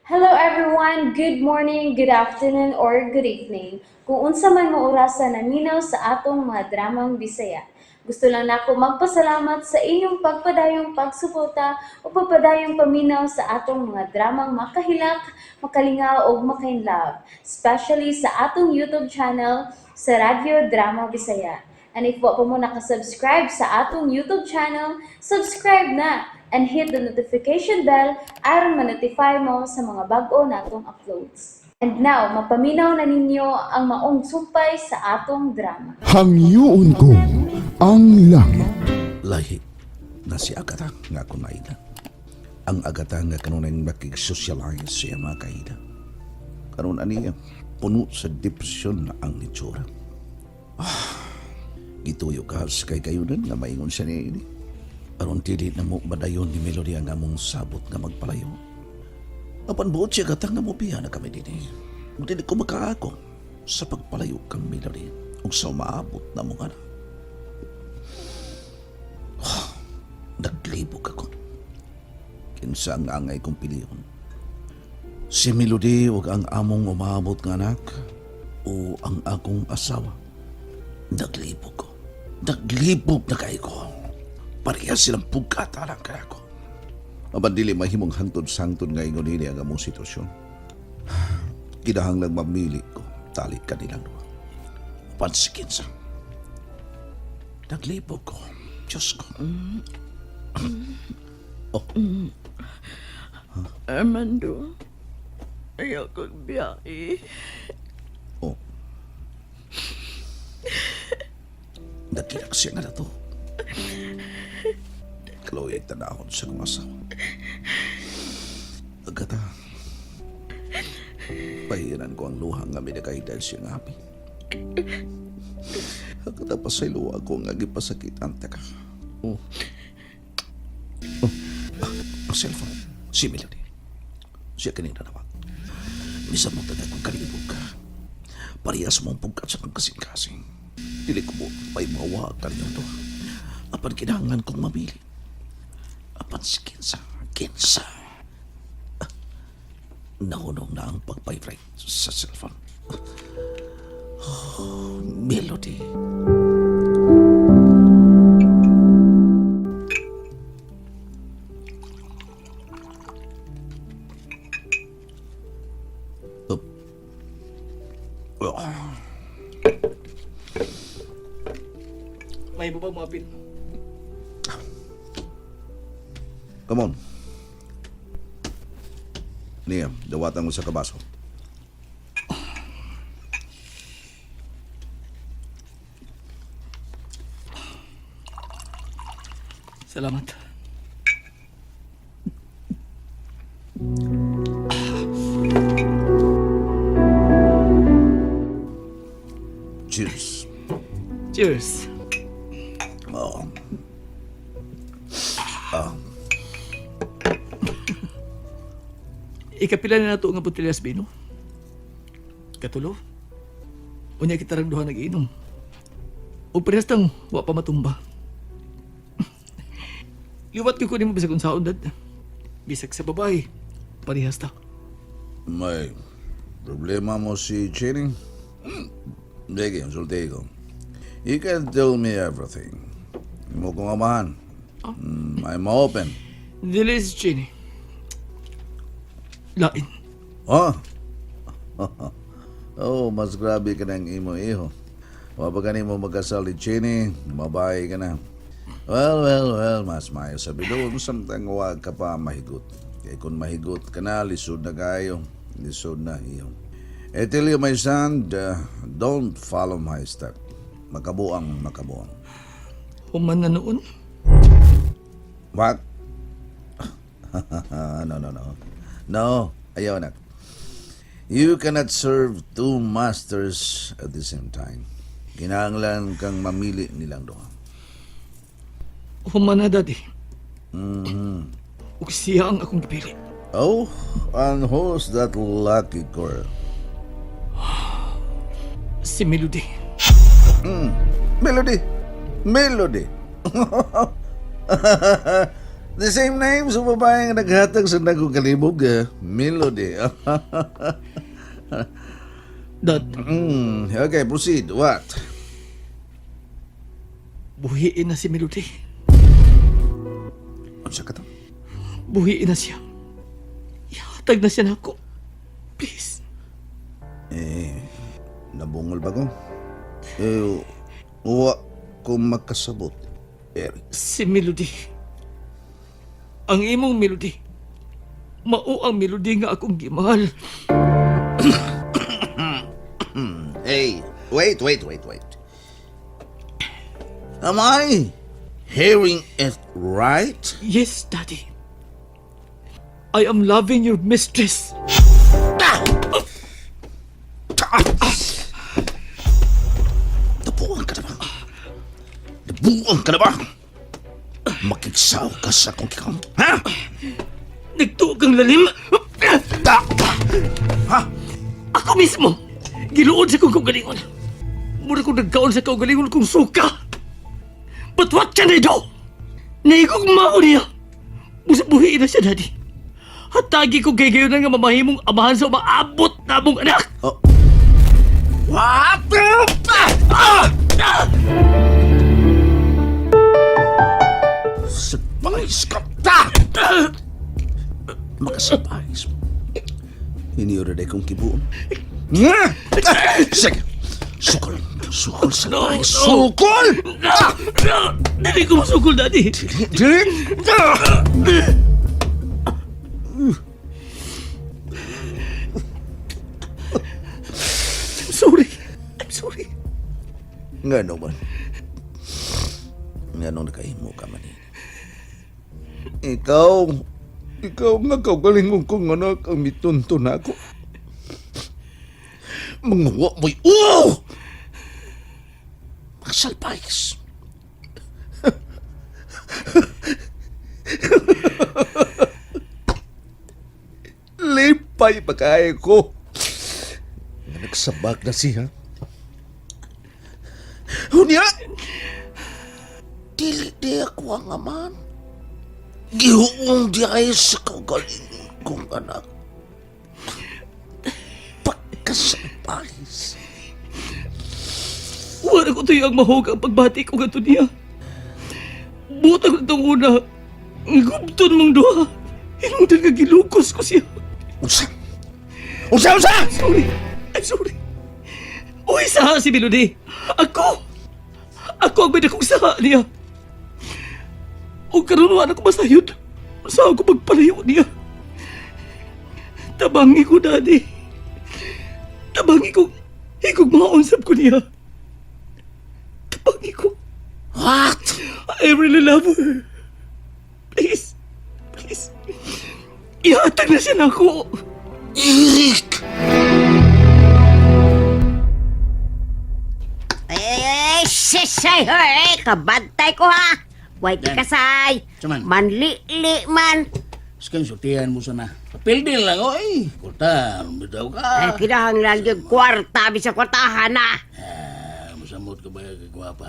Hello everyone! Good morning, good afternoon, or good evening. Kung unsa man mo orasa naminaw sa atong mga dramang Bisaya. Gusto lang nako magpasalamat sa inyong pagpadayong pagsuporta o pagpadayong paminaw sa atong mga dramang makahilak, makalingaw ug makainlove, especially sa atong YouTube channel sa Radyo Drama Bisaya. And if wa pa mo nakasubscribe sa atong YouTube channel, subscribe na and hit the notification bell aron ma-notify mo sa mga bag-o natong uploads. And now, mapaminaw na ninyo ang maong sumpay sa atong drama. Hangyoon ko ang langit. Lahi na si Agata nga ako naida. Ang Agata nga kanunay makigsocialize siya mga kaida. Karon aniya, puno sa depresyon na ang itsura. Ah, gituyo ka sa kay kayunan nga maingon siya ni ini. Aron dili na mo madayon ni Melody ang among sabot nga magpalayo. Apan buot siya Agata nga mobiya na kami dinhi. Ug dili ko makaako sa pagpalayo kang Melody ug sa umaabot na mong anak. Naglibog ako. Kinsa ang angay kong piliyon? Si Melody ug ang among umabot nga anak o ang akong asawa. Naglibog ko. Naglibog na kay ko. Pareha silang pugkatalang kaya ko. Apan dili mahimong hangtod sangtod nga ingon nini ang among sitwasyon. Kinahanglang mamili ko tali kanilang duha. Pansikin sa. Naglibog ko. Diyos ko. Armando, ayaw kong biyahe. Oh. Nagkinak siya nga na to. Kaluoy tanahon sa kong asawa. Agata, pahiran ko ang luha nga minagay dahil siya nga happy. Agata, pasaylo ako nga gipasakit ang taka. Oh. Oh. Ah, ang cellphone. Si Melody. Siya kanina nawag. Bisan mo taga kong kalibog ka. Parehas mong pugkat sa kong kasing-kasing. Dili ko mo pa'y mawa ka niyo to. Apan kinahanglan kong mamili. Apan si Kinsa. Kinsa. Ah, nahunong na ang pag-vibrate sa cellphone. Oh, Melody. Oh. Oh. May iba pa mga pin. Come on. Niya, dawatan mo sa kabaso. Salamat. Cheers. Cheers. Oo. Ikapila na nato nga botellas bino. Katulo. Unya kita rang duha nag-inom. O parehas tang wa pa matumba. Liwat ko kunin mo bisag unsaon dad. Bisag sa babae. Parehas ta. May problema mo si Cheney? Sige, sulti ko. You can tell me everything. Mo kong amahan. I'm open. Dili si Cheney. Lain. Oh? Oh, mas grabe ka ng imo iho. Wa pa gani mo magkasal ni Cheney, mabahay ka na. Well, well, well, mas maayo sabi doon, samtang wag ka pa mahigot. Kaya kung mahigot ka na, lisod na kayo. Lisod na iyo. I tell you, my son, don't follow my step. Makabuang, makabuang. Human na noon. What? No, no, no. No, ayaw na. You cannot serve two masters at the same time. Kinahanglan kang mamili nilang duha. Human na, daddy. Ug siya ang akong gipili. Oh, and who's that lucky girl? Si Melody. Melody! Melody! The same name sa babae nga naghatag sa nagong kalibog, eh. Melody. Dad, Okay, proceed. What? buhiin na si Melody. Unsa ka to? Buhiin na siya. Ihatag na siya nako. Please. Eh, nabungol ba ko? Eh, wa ko makasabot, Eric. Si Melody. Ang imong Melody. Mao ang Melody nga akong gimahal. Hey, wait, wait, wait, wait. Am I hearing it right? Yes, Daddy. I am loving your mistress. Nabuang ka na ba? Nabuang ka na ba? Makiksaw ka sa akong kikam. Ha? Nagtuog ang lalim. Ta! Ha? Ako mismo. Giluod sa kong kaugalingon. Mura kong nagkaon sa kaugalingon kong suka. But what can I do? Naigog mao niya. Buhiin na siya, Daddy. Hatagi ko kay gayon nga mamahimong amahan sa umaabot na mong anak. Oh. What? Ah! Ah! Surprise ka! Ta! Makasurprise. Iniorder kong kibuon. Nga! Ah! Sige. Sukol. Sukol sa No, no. no. Sukol! No! No! Dili ko masukol, Daddy. Dili! Ah! I'm sorry. I'm sorry. Nga naman. Nga nung nakahimo ka man eh. Ikaw, ikaw nga kaugalingon kong anak ang mitunto na ako. Mga wa mo'y uo! Magsalpais. Lipay pa kaya ko. Nga nagsabak na siya. Unya! Dili di ako ang aman. Gihuong di ay sa kaugalingon kong anak. Pagkasalpais. Wala ko tuyo ang mahog ang pagbati ko ganito niya. Butang itong una, gubton mong duha. Hinungdan nga gilukos ko siya. Unsa? Unsa, unsa? Sorry. I'm sorry. Uy, saha si Melody. Ako! Ako ang may dakong saha niya. O karon wala ko masayod. Sa ako magpalayo niya. Tabangi ko, Daddy. Tabangi ko. Higog mga unsap ko niya. Tabangi ko. What? I really love her. Please. Please. Ihatag na siya na ako. Eric! Eh, sisay, eh, kabantay ko ha. Way di kasay. Saman. Manlili man. Skan sultihan mo sana. Pildin lang oy. Kurta, bitaw ka. Ay, kinahanglan yung kwarta, bisa kwartahan na. Ah, masamot ka ba kay gwapa?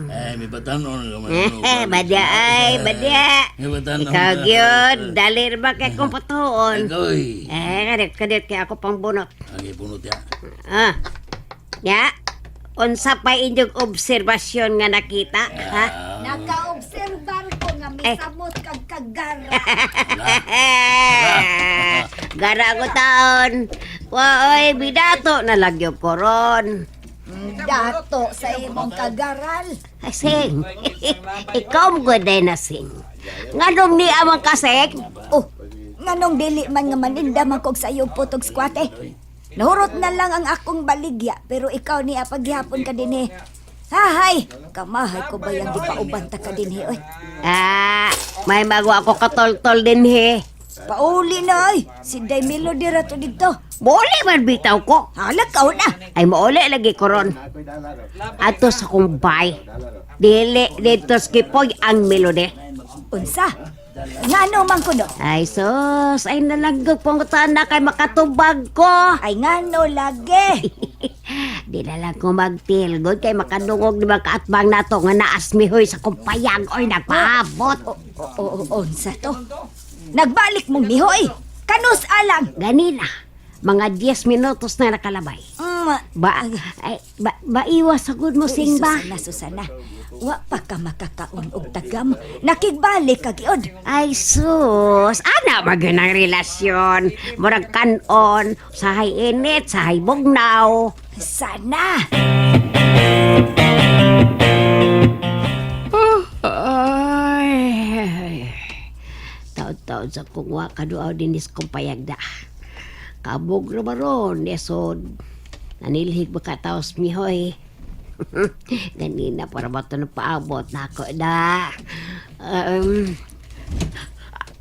Ay, may batanon ka man. Eh, badya ay, badya. May batanon Ikaw ka. gyud, dali ra ba kay kong patuon. Ikaw oy. Eh, kadit kadit kay ako pang bunot. Ang ipunot ya. Ah. Ya. Unsa pa inyong obserbasyon nga nakita, ha? Nakaobserbar ko nga misamot kag kagara. Eh, gara ko taon. Waoy, bidato na lagyo ko ron. Dato sa imong kagaral. Ay, Sing, ikaw mo gud na, Sing. Nganong ni amang kasing? Oh, nganong dili man nga maninda man kog sa iyong putog squate. Nahurot na lang ang akong baligya pero ikaw ni paghihapon ka dinhi. Hahay, kamahay ko ba yung gipauban ta ka dinhi oy. Ah, may mago ako katoltol din he. Pauli na oy, si Day Melody ra to didto. Muli man bitaw ko. Hala ka na. Ay mauli lagi ko ron. Ato sa kumbay. Dili dito skipoy ang melody. Unsa? Ngano man kuno? Ay sus, ay nalanggog pangutan na kay makatubag ko. Ay ngano lagi. Di na lang ko magtilgod kay makadungog ni mga kaatbang nato nga naas mihoy sa kumpayag oy nagpaabot. O, o, o, unsa to? Nagbalik mong mihoy. Kanus alang. Ganina, mga 10 minutos na nakalabay. Ba, ay, ba, baiwas sa good mo Uy, sing ba? Susana, Susana. Wa pa ka makakaon og tagam. Nakigbalik ka gyud. Ay sus, ana magyud ang relasyon. Murag kanon, sahay init, sahay bugnaw. Sana. Ay, taon-taon sa kung wa kaduaw dinis kong payagda. Kabog na baron, esod. Nanilhig ba ka taos mihoy? Ganina para ba ito paabot na ako na.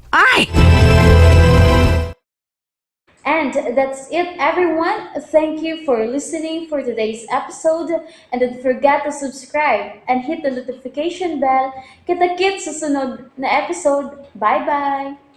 Ay! And that's it, everyone. Thank you for listening for today's episode. And don't forget to subscribe and hit the notification bell. Kita-kits sa sunod na episode. Bye-bye!